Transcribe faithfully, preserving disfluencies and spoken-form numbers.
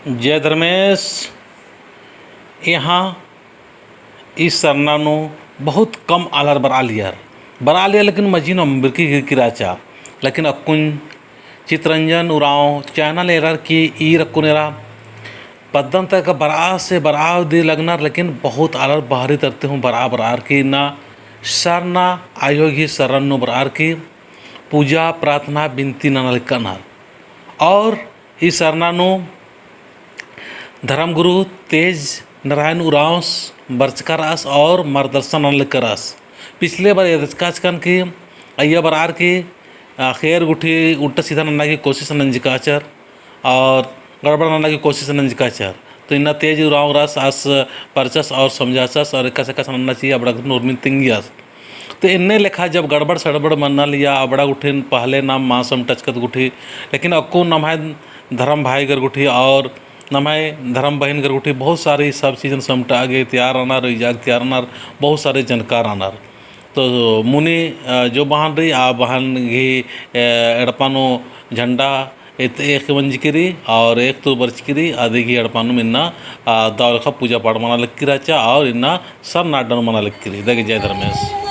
जय धर्मेस। यहाँ ई सरना नू बहुत कम आलर बरआ लियर, बरआ लियर लेकिन मझी नू अम्बिरकी गिरकी रहचा। लेकिन अक्कुन चितरंजन उराँव channel एरर की ईर अक्कुन एरा पद्दन तक बरआ से बरआ दी लगनर, लेकिन बहुत आलर बहरी तरती हूँ बरआ बरअर की इन्ना सरना आयो गही सरन नू बरअर की पूजा प्रार्थना बिनती नना लिक्कनर। और ई सरना नू धर्मगुरु तेज नारायण उराँवस बरचका रअस और मार्गदर्शन नना लिक्का रअस। पिछले बार एदचकाचकन की अइय्या बरअर की, आ, खैर गुट्ठी उल्टा सीधा नन्ना की कोशिश नंजकाचर और गड़बड़ नन्ना की कोशिश नंजकाचर। तो इन्ना तेज उराँव रअस, आस बरचस और समझाचस और एकासे एकासे नन्ना चाहिए, अबड़ा गुट्ठिन उर्मिन तिंगियस। तो एन्ने लेखा जब गड़बड़ सड़बड़ मन्ना लिया, अबड़ा गुट्ठिन पहले नाम मा समटचकत गुट्ठी, लेकिन अक्कुन नम्है धर्म भाईगर गुट्ठी और नम्है धर्म बहिनगर गुट्ठी बहुत सारी सब चीजन समटा गे तैयार रअनर, इजाग तैयार रअनर, बहुत सारे जनकार रअनर। तो मुनी, अ, जो बहन रई, आ बहन गही, अ, एड़पा नू झंडा एत-, एक मंजकी रई और एक तो बरचकी रई, अदी गही एड़पा नू इन्ना, आ, दव लेखा पूजा पाठ मना लक्की रहचा और इन्ना सरना अड्डा नू मना लक्की रई। दगे जय धर्मेस।